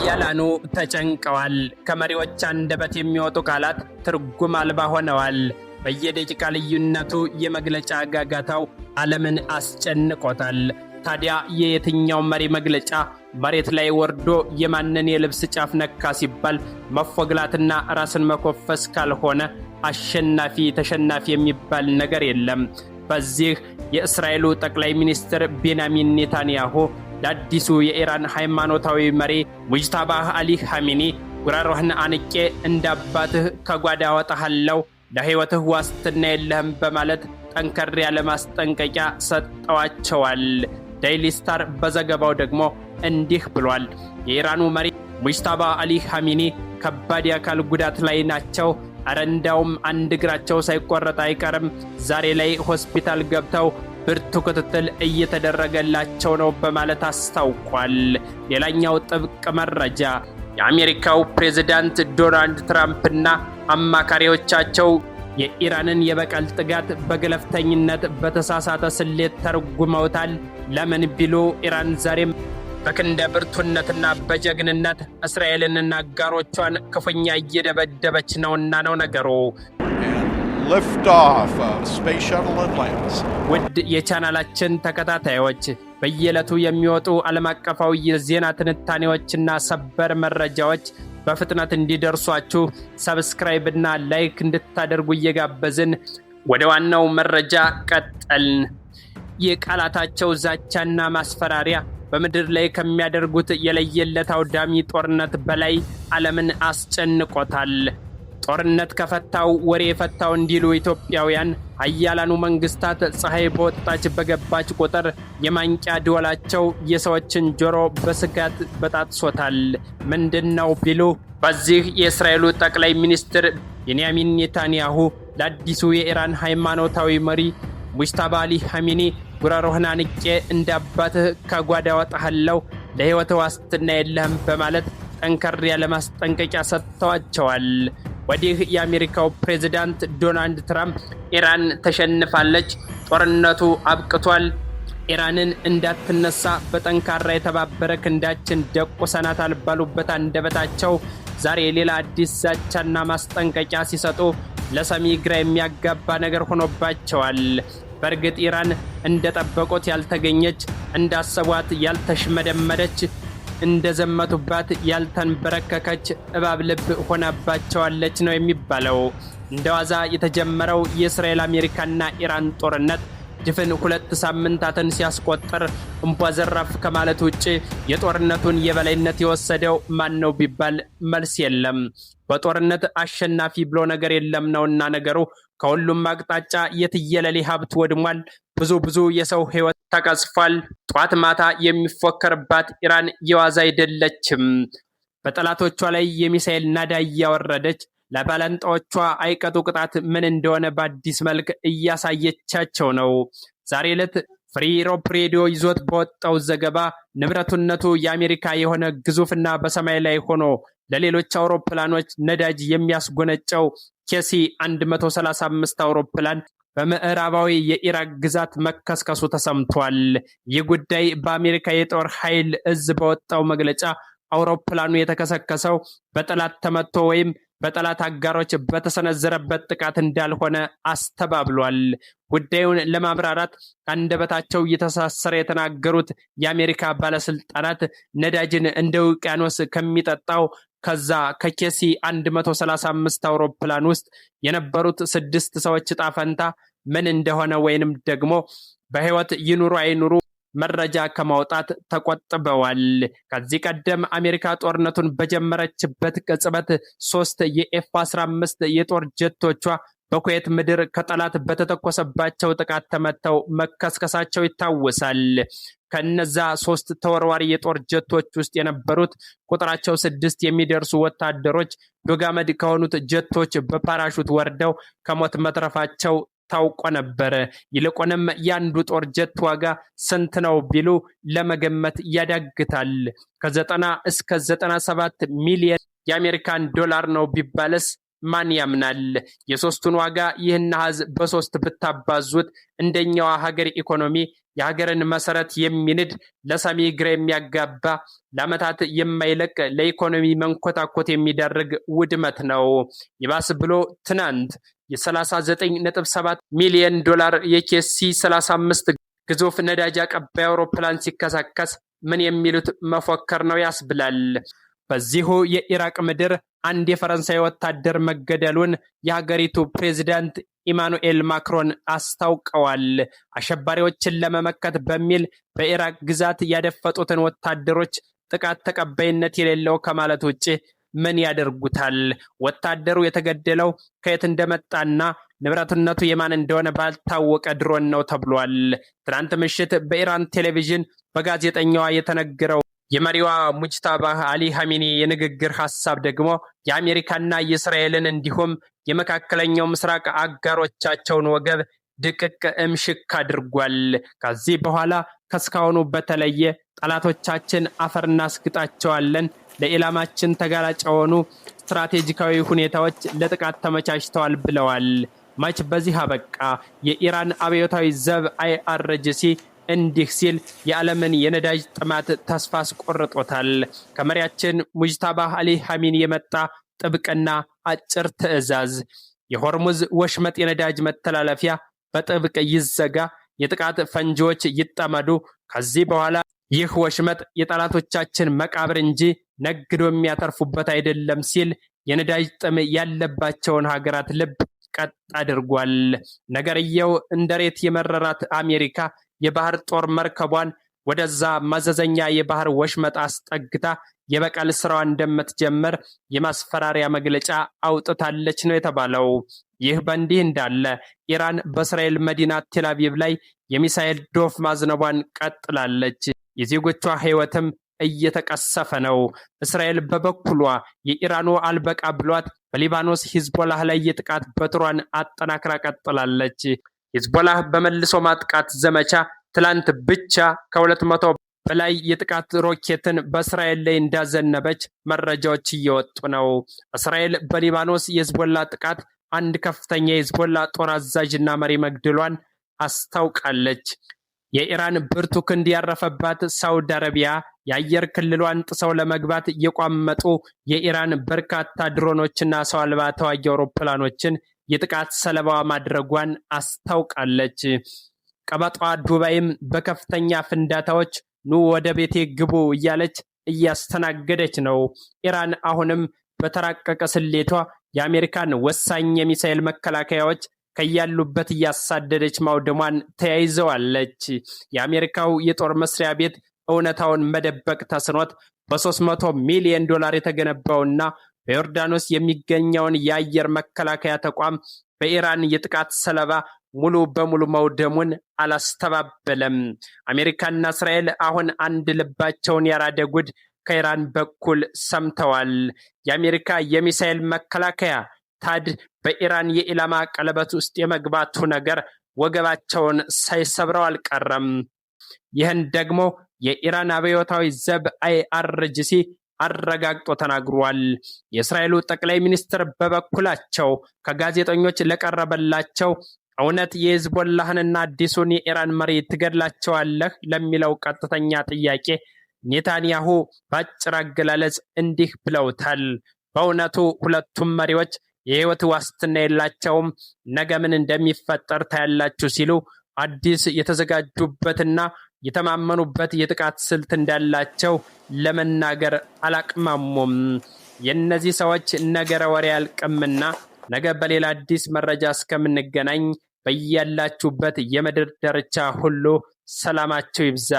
ኃያላኑ ተጨንቀዋል። ከመሪዎች አንደበት የሚወጡ ቃላት ትርጉም አልባ ሆነዋል። በየደቂቃ ልዩነቱ የመግለጫ ጋጋታው ዓለምን አስጨንቆታል። ታዲያ የየትኛው መሪ መግለጫ መሬት ላይ ወርዶ የማንን የልብስ ጫፍ ነካ ሲባል መፎግላትና ራስን መኮፈስ ካልሆነ አሸናፊ ተሸናፊ የሚባል ነገር የለም። በዚህ የእስራኤሉ ጠቅላይ ሚኒስትር ቤንያሚን ኔታንያሁ ለአዲሱ የኢራን ሃይማኖታዊ መሪ ሙጅታባህ አሊ ሐሚኒ ጉሮሮህን አንቄ እንዳባትህ ከጓዳ አወጣሃለሁ፣ ለሕይወትህ ዋስትና የለህም በማለት ጠንከር ያለ ማስጠንቀቂያ ሰጠዋቸዋል። ዴይሊ ስታር በዘገባው ደግሞ እንዲህ ብሏል። የኢራኑ መሪ ሙጅታባ አሊ ሐሚኒ ከባድ የአካል ጉዳት ላይ ናቸው። አረ እንዳውም አንድ እግራቸው ሳይቆረጥ አይቀርም። ዛሬ ላይ ሆስፒታል ገብተው ብርቱ ክትትል እየተደረገላቸው ነው በማለት አስታውቋል። ሌላኛው ጥብቅ መረጃ፣ የአሜሪካው ፕሬዝዳንት ዶናልድ ትራምፕና አማካሪዎቻቸው የኢራንን የበቀል ጥቃት በገለፍተኝነት በተሳሳተ ስሌት ተርጉመውታል። ለምን ቢሉ ኢራን ዛሬም በክንደ ብርቱነትና በጀግንነት እስራኤልንና አጋሮቿን ክፉኛ እየደበደበች ነውና ነው ነገሩ። Liftoff of Space Shuttle Atlantis. ውድ የቻናላችን ተከታታዮች፣ በየዕለቱ የሚወጡ ዓለም አቀፋዊ የዜና ትንታኔዎችና ሰበር መረጃዎች በፍጥነት እንዲደርሷችሁ subscribe እና like እንድታደርጉ እየጋበዝን ወደ ዋናው መረጃ ቀጠልን። የቃላታቸው ዛቻና ማስፈራሪያ በምድር ላይ ከሚያደርጉት የለየለት አውዳሚ ጦርነት በላይ ዓለምን አስጨንቆታል። ጦርነት ከፈታው ወሬ የፈታው እንዲሉ ኢትዮጵያውያን፣ ሀያላኑ መንግስታት ፀሐይ በወጣች በገባች ቁጥር የማንቂያ ደወላቸው የሰዎችን ጆሮ በስጋት በጣጥሶታል። ምንድን ነው ቢሉ፣ በዚህ የእስራኤሉ ጠቅላይ ሚኒስትር ቤንያሚን ኔታንያሁ ለአዲሱ የኢራን ሃይማኖታዊ መሪ ሙጅታባ አሊ ሐሚኒ ጉሮሮህን አንቄ እንደ አባትህ ከጓዳ አወጣሃለሁ፣ ለሕይወትህ ዋስትና የለህም በማለት ጠንከር ያለ ማስጠንቀቂያ ሰጥተዋቸዋል። ወዲህ የአሜሪካው ፕሬዝዳንት ዶናልድ ትራምፕ ኢራን ተሸንፋለች፣ ጦርነቱ አብቅቷል፣ ኢራንን እንዳትነሳ በጠንካራ የተባበረ ክንዳችን ደቁሰናታል ባሉበት አንደበታቸው ዛሬ ሌላ አዲስ ዛቻና ማስጠንቀቂያ ሲሰጡ ለሰሚ ግራ የሚያጋባ ነገር ሆኖባቸዋል። በእርግጥ ኢራን እንደጠበቁት ያልተገኘች፣ እንዳሰቧት ያልተሽመደመደች፣ እንደዘመቱባት ያልተንበረከከች እባብ ልብ ሆናባቸዋለች ነው የሚባለው። እንደ ዋዛ የተጀመረው የእስራኤል፣ አሜሪካና ኢራን ጦርነት ድፍን 2 ሳምንታትን ሲያስቆጥር እምቧ ዘራፍ ከማለት ውጭ የጦርነቱን የበላይነት የወሰደው ማን ነው ቢባል መልስ የለም። በጦርነት አሸናፊ ብሎ ነገር የለም ነውና ነገሩ። ከሁሉም አቅጣጫ የትየለሌ ሀብት ወድሟል። ብዙ ብዙ የሰው ሕይወት ተቀጽፏል። ጧት ማታ የሚፎከርባት ኢራን የዋዛ አይደለችም። በጠላቶቿ ላይ የሚሳኤል ናዳ እያወረደች ለባላንጣዎቿ አይቀጡ ቅጣት ምን እንደሆነ በአዲስ መልክ እያሳየቻቸው ነው። ዛሬ ዕለት ፍሪ ዩሮፕ ሬዲዮ ይዞት በወጣው ዘገባ ንብረትነቱ የአሜሪካ የሆነ ግዙፍና በሰማይ ላይ ሆኖ ለሌሎች አውሮፕላኖች ነዳጅ የሚያስጎነጨው ኬሲ 135 አውሮፕላን በምዕራባዊ የኢራቅ ግዛት መከስከሱ ተሰምቷል። ይህ ጉዳይ በአሜሪካ የጦር ኃይል እዝ በወጣው መግለጫ አውሮፕላኑ የተከሰከሰው በጠላት ተመቶ ወይም በጠላት አጋሮች በተሰነዘረበት ጥቃት እንዳልሆነ አስተባብሏል። ጉዳዩን ለማብራራት አንደበታቸው እየተሳሰረ የተናገሩት የአሜሪካ ባለስልጣናት ነዳጅን እንደ ውቅያኖስ ከሚጠጣው ከዛ ከኬሲ 135 አውሮፕላን ውስጥ የነበሩት ስድስት ሰዎች ዕጣ ፈንታ ምን እንደሆነ ወይንም ደግሞ በሕይወት ይኑሩ አይኑሩ መረጃ ከማውጣት ተቆጥበዋል። ከዚህ ቀደም አሜሪካ ጦርነቱን በጀመረችበት ቅጽበት ሶስት የኤፍ 15 የጦር ጀቶቿ በኩዌት ምድር ከጠላት በተተኮሰባቸው ጥቃት ተመተው መከስከሳቸው ይታወሳል። ከነዛ ሶስት ተወርዋሪ የጦር ጀቶች ውስጥ የነበሩት ቁጥራቸው ስድስት የሚደርሱ ወታደሮች ዶግ አመድ ከሆኑት ጀቶች በፓራሹት ወርደው ከሞት መትረፋቸው ታውቆ ነበር። ይልቁንም የአንዱ ጦር ጀት ዋጋ ስንት ነው ቢሉ ለመገመት ያዳግታል። ከ90 እስከ 97 ሚሊየን የአሜሪካን ዶላር ነው ቢባልስ ማን ያምናል? የሶስቱን ዋጋ ይህን አሃዝ በሶስት ብታባዙት እንደኛዋ ሀገር ኢኮኖሚ የሀገርን መሰረት የሚንድ፣ ለሰሚ ግራ የሚያጋባ፣ ለዓመታት የማይለቅ፣ ለኢኮኖሚ መንኮታኮት የሚዳርግ ውድመት ነው። ይባስ ብሎ ትናንት የ39.7 ሚሊዮን ዶላር የ KC 35 ግዙፍ ነዳጅ አቀባይ አውሮፕላን ሲከሰከስ ምን የሚሉት መፎከር ነው ያስብላል። በዚሁ የኢራቅ ምድር አንድ የፈረንሳይ ወታደር መገደሉን የሀገሪቱ ፕሬዚዳንት ኢማኑኤል ማክሮን አስታውቀዋል። አሸባሪዎችን ለመመከት በሚል በኢራቅ ግዛት ያደፈጡትን ወታደሮች ጥቃት ተቀባይነት የሌለው ከማለት ውጭ ምን ያደርጉታል? ወታደሩ የተገደለው ከየት እንደመጣና ንብረትነቱ የማን እንደሆነ ባልታወቀ ድሮን ነው ተብሏል። ትናንት ምሽት በኢራን ቴሌቪዥን በጋዜጠኛዋ የተነገረው የመሪዋ ሙጅታባ አሊ ሐሚኒ የንግግር ሐሳብ ደግሞ የአሜሪካና የእስራኤልን እንዲሁም የመካከለኛው ምስራቅ አጋሮቻቸውን ወገብ ድቅቅ እምሽክ አድርጓል። ከዚህ በኋላ ከእስካሁኑ በተለየ ጠላቶቻችን አፈር እናስግጣቸዋለን፣ ለኢላማችን ተጋላጭ የሆኑ ስትራቴጂካዊ ሁኔታዎች ለጥቃት ተመቻችተዋል ብለዋል። መች በዚህ አበቃ። የኢራን አብዮታዊ ዘብ IRGC እንዲህ ሲል የዓለምን የነዳጅ ጥማት ተስፋ አስቆርጦታል። ከመሪያችን ሙጅታባ አሊ ሐሚን የመጣ ጥብቅና አጭር ትዕዛዝ፣ የሆርሙዝ ወሽመጥ የነዳጅ መተላለፊያ በጥብቅ ይዘጋ፣ የጥቃት ፈንጂዎች ይጠመዱ። ከዚህ በኋላ ይህ ወሽመጥ የጠላቶቻችን መቃብር እንጂ ነግዶ የሚያተርፉበት አይደለም ሲል የነዳጅ ጥም ያለባቸውን ሀገራት ልብ ቀጥ አድርጓል። ነገርየው እንደ ሬት የመረራት አሜሪካ የባህር ጦር መርከቧን ወደዛ መዘዘኛ የባህር ወሽመጥ አስጠግታ የበቀል ስራዋ እንደምትጀምር የማስፈራሪያ መግለጫ አውጥታለች ነው የተባለው። ይህ በእንዲህ እንዳለ ኢራን በእስራኤል መዲና ቴልአቪቭ ላይ የሚሳኤል ዶፍ ማዝነቧን ቀጥላለች። የዜጎቿ ሕይወትም እየተቀሰፈ ነው። እስራኤል በበኩሏ የኢራኑ አልበቃ ብሏት በሊባኖስ ሂዝቦላህ ላይ የጥቃት በትሯን አጠናክራ ቀጥላለች። ሂዝቦላህ በመልሶ ማጥቃት ዘመቻ ትላንት ብቻ ከ200 በላይ የጥቃት ሮኬትን በእስራኤል ላይ እንዳዘነበች መረጃዎች እየወጡ ነው። እስራኤል በሊባኖስ የሂዝቦላ ጥቃት አንድ ከፍተኛ የሂዝቦላ ጦር አዛዥና መሪ መግደሏን አስታውቃለች። የኢራን ብርቱ ክንድ ያረፈባት ሳውዲ አረቢያ የአየር ክልሏን ጥሰው ለመግባት የቋመጡ የኢራን በርካታ ድሮኖችና ሰው አልባ ተዋጊ አውሮፕላኖችን የጥቃት ሰለባዋ ማድረጓን አስታውቃለች። ቀበጧ ዱባይም በከፍተኛ ፍንዳታዎች ኑ ወደ ቤቴ ግቡ እያለች እያስተናገደች ነው። ኢራን አሁንም በተራቀቀ ስሌቷ የአሜሪካን ወሳኝ የሚሳኤል መከላከያዎች ከያሉበት እያሳደደች ማውደሟን ተያይዘዋለች። የአሜሪካው የጦር መስሪያ ቤት እውነታውን መደበቅ ተስኖት በ300 ሚሊዮን ዶላር የተገነባውና በዮርዳኖስ የሚገኘውን የአየር መከላከያ ተቋም በኢራን የጥቃት ሰለባ ሙሉ በሙሉ መውደሙን አላስተባበለም። አሜሪካና እስራኤል አሁን አንድ ልባቸውን ያራደ ጉድ ከኢራን በኩል ሰምተዋል። የአሜሪካ የሚሳኤል መከላከያ ታድ በኢራን የኢላማ ቀለበት ውስጥ የመግባቱ ነገር ወገባቸውን ሳይሰብረው አልቀረም። ይህን ደግሞ የኢራን አብዮታዊ ዘብ IRGC አረጋግጦ ተናግሯል። የእስራኤሉ ጠቅላይ ሚኒስትር በበኩላቸው ከጋዜጠኞች ለቀረበላቸው እውነት የሂዝቦላህንና አዲሱን የኢራን መሪ ትገድላቸዋለህ ለሚለው ቀጥተኛ ጥያቄ ኔታንያሁ በአጭር አገላለጽ እንዲህ ብለውታል። በእውነቱ ሁለቱም መሪዎች የህይወት ዋስትና የላቸውም፣ ነገ ምን እንደሚፈጠር ታያላችሁ ሲሉ አዲስ የተዘጋጁበትና የተማመኑበት የጥቃት ስልት እንዳላቸው ለመናገር አላቅማሙም። የእነዚህ ሰዎች ነገረ ወሬ አያልቅምና ነገ በሌላ አዲስ መረጃ እስከምንገናኝ በያላችሁበት የምድር ዳርቻ ሁሉ ሰላማችሁ ይብዛ።